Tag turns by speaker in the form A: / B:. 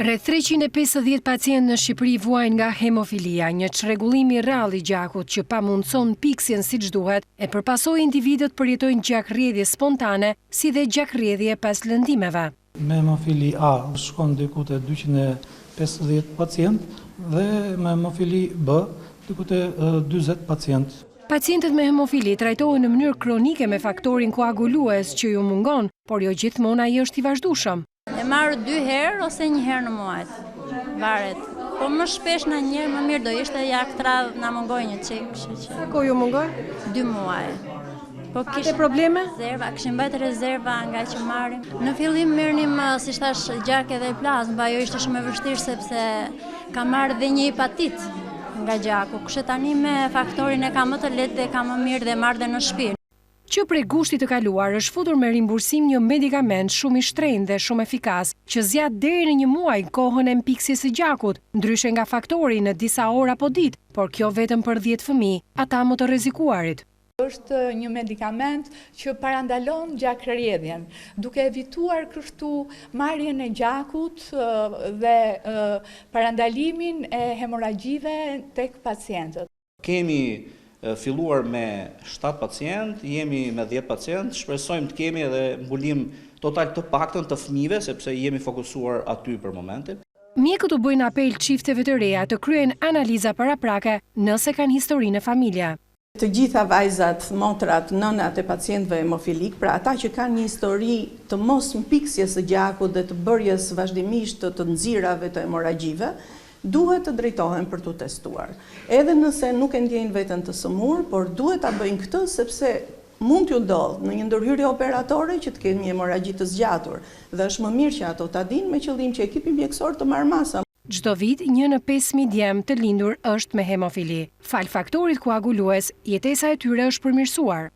A: Rreth 350 pacientë në Shqipëri vuajnë nga hemofilia, një çrregullim i rrallë i gjakut që pamundëson mpiksjen siç duhet, e për pasojë individët përjetojnë gjakrrjedhje spontane si dhe gjakrrjedhje pas lëndimeve.
B: Me hemofili A shkon diku te 250 pacientë dhe me hemofili B diku te 40 pacientë.
A: Pacientët me hemofili trajtohen në mënyrë kronike me faktorin koagulues që ju mungon, por jo gjithmonë ai është i vazhdueshëm.
C: E marr dy herë ose një herë në muaj, varet. Po më shpesh në një herë më mirë do ishte ja këtë radhë na mungoi një çik,
A: kështu që. Sa kohë ju mungoi?
C: Dy muaj.
A: Po kishim probleme?
C: Rezerva, kishim mbajt rezerva nga që marrim. Në fillim merrnim, siç thashë, gjak edhe plazmë, po ajo ishte shumë e vështirë sepse kam marrë dhe një hepatit nga gjaku. Kështu tani me faktorin e kam më të lehtë dhe kam më mirë dhe marr dhe në shtëpi.
A: Që prej gushtit të kaluar është futur me rimbursim një medikament shumë i shtrenjtë dhe shumë efikas, që zgjat deri në një muaj kohën e mpiksjes së gjakut, ndryshe nga faktori në disa orë apo ditë, por kjo vetëm për 10 fëmijë, ata më të rrezikuarit.
D: Është një medikament që parandalon gjakrrjedhjen, duke evituar kështu marrjen e gjakut dhe parandalimin e hemorragjive tek pacientët.
E: Kemi filluar me 7 pacient, jemi me 10 pacient, shpresojmë të kemi edhe mbulim total të paktën të fëmijëve, sepse jemi fokusuar aty për momentin.
A: Mjekët u bëjnë apel çifteve të reja të kryejnë analiza paraprake nëse kanë histori në familje.
F: Të gjitha vajzat, motrat, nënat e pacientëve hemofilikë, pra ata që kanë një histori të mos mpiksjes së gjakut dhe të bërjes vazhdimisht të të nxirave të hemorragjive, Duhet të drejtohen për t'u testuar. Edhe nëse nuk e ndjejnë veten të sëmurë, por duhet ta bëjnë këtë sepse mund t'ju ndodhë në një ndërhyrje operatore që të kenë një hemorragji të zgjatur dhe është më mirë që ato ta dinë me qëllim që ekipi mjekësor të marrë masa.
A: Çdo vit, një në 5000 djem të lindur është me hemofili. Falë faktorit koagulues, jetesa e tyre është përmirësuar.